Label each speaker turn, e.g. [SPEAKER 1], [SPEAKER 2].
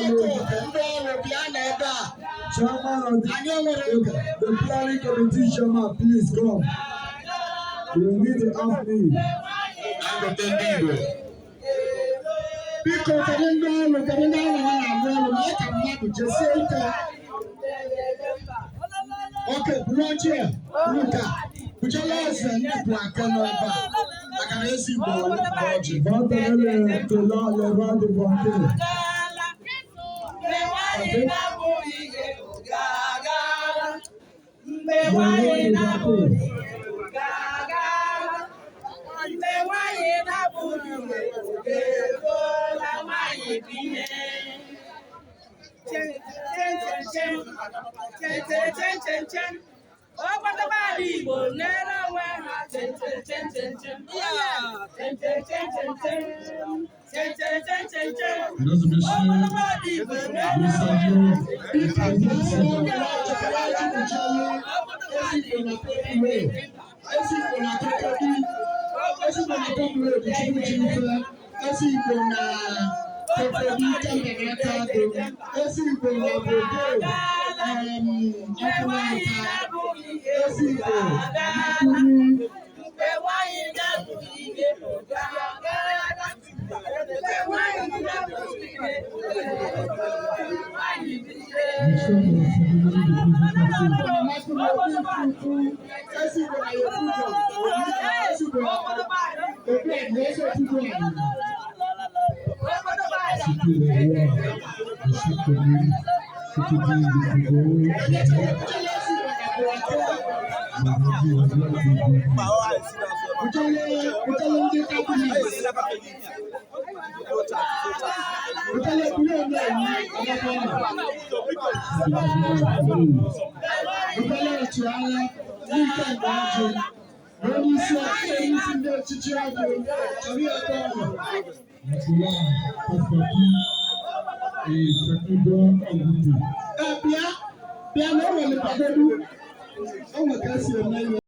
[SPEAKER 1] ọkụ ndị ọrụ bịa n'ebe a.
[SPEAKER 2] Chairman of the,
[SPEAKER 1] Anyị enwere oge.
[SPEAKER 2] the planning committee chairman, please come. We need to have me.
[SPEAKER 3] Dangote ndị Igbo.
[SPEAKER 1] Biko, kedu ndị ọrụ, kedu ndị ọrụ ha na-arụ ọrụ mee ka mmadụ jesie ike. Oke buru ọjị a, buru nke a. Bujela eze ndị bụ aka n'ebe a maka na ezi Igbo bụ ọjị.
[SPEAKER 2] Va donner le kola, le roi de Bouaké.
[SPEAKER 4] Mgbe nwanyị na-abụghị ihe ga-agala. Mgbe nwanyị na-abụghị ihe ga-agala. Mgbe nwanyị na-abụghị ihe ga-egola nwanyị bụ ihe. Chen chen chen chen chen chen chen chen. Ọgbatagbara Igbo nere onwe ha chen chen chen chen chen. Chen chen chen chen chen. Chen chen chen chen chen.
[SPEAKER 3] Mesdames et messieurs,
[SPEAKER 4] Ọgbatagbara Igbo nere
[SPEAKER 3] nous
[SPEAKER 4] onwe ha.
[SPEAKER 3] saluons
[SPEAKER 1] Biko, bịa n'ọrụ ọjị, ọjị bujelu ezi Igbo na Pokwe. Ezi Igbo na Kokodi. Ezi Igbo na Pokwe bụ Chukwu ji ife. Ezi Igbo na Kokodi kemgbe n'aka agụ. Ezi Igbo na obodo
[SPEAKER 4] Mgbe nwanyị
[SPEAKER 1] Ọkụnaka.
[SPEAKER 4] na-abụghị ihe
[SPEAKER 1] Ezi Igbo
[SPEAKER 4] ga-agala.
[SPEAKER 1] Nakuru.
[SPEAKER 4] Mgbe nwanyị na-abụghị ihe ga-agala. Mgbe nwanyị na-abụghị ihe nwanyị bụ ihe.
[SPEAKER 3] Nous sommes à la cérémonie de présentation.
[SPEAKER 1] Ezi Igbo na Yokubo. Ezi Igbo na Obi, ezi Otubo anyị.
[SPEAKER 3] C'était les rois de chaque commune, c'est-à-dire le Togo, le Mali, le roi de
[SPEAKER 1] Bujele ndị kabinet. Bujele buru onye ewu ọmụmụ. Bujele ọchịagha n'ike mgbe ọjị. Na onye isi ndị echichi agụ chọrọ ya ebe ọ nọ.
[SPEAKER 3] Nicolas Passepartout et chacun doit en goûter.
[SPEAKER 1] Ee, bịa bịa na o nwere kwadodu. O nwere ka esi eme ihe.